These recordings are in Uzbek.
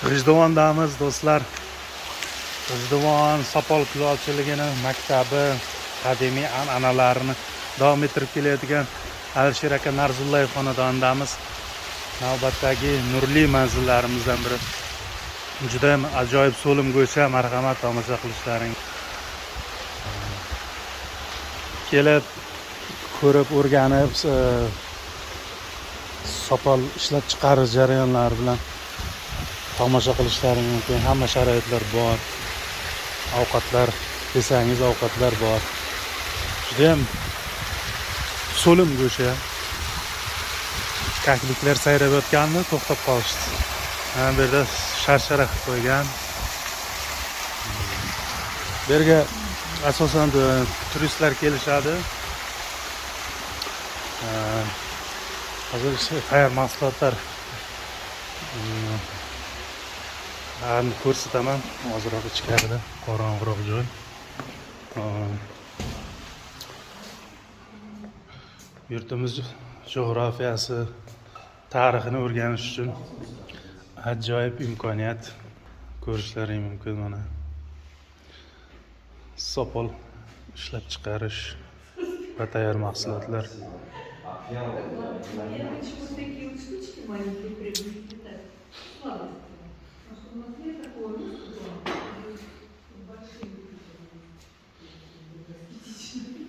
G'ijduvondamiz do'stlar. G'ijduvon sopol kulolchiligini maktabi qadimiy an'analarini davom ettirib kelayotgan Alisher aka Narzullayev xonadonidamiz. Navbatdagi nurli manzillarimizdan biri. Juda ham ajoyib so'lim go'sha, marhamat tomosha qilishlaring. Kelib ko'rib o'rganib sopol ishlab chiqarish jarayonlari bilan tomosha qilishlaring mumkin. Hamma sharoitlar bor. Ovqatlar desangiz ovqatlar bor. Juda ham so'lim go'sha. Kakliklar sayrab yotganini to'xtab qolishdi. Mana bu yerda sharshara qilib qo'ygan. Bu yerga asosan turistlar kelishadi. Hozir tayyor mahsulotlar ko'rsataman. Ozroq ichkarida qorong'iroq joy. Yurtimiz jo'grafiyasi, tarixini o'rganish uchun ajoyib imkoniyat ko'rishlaring mumkin mana. Sopol ishlab chiqarish va tayyor mahsulotlar. Я почему такие вот штучки маленькие приобрести, так, сладости. Потому что в Москве такого места было, большие аскетичные.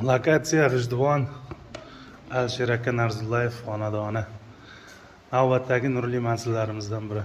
Lokatsiya G'ijduvon, Alisher aka Narzullayev xonadoni. Navbatdagi nurli manzillarimizdan biri.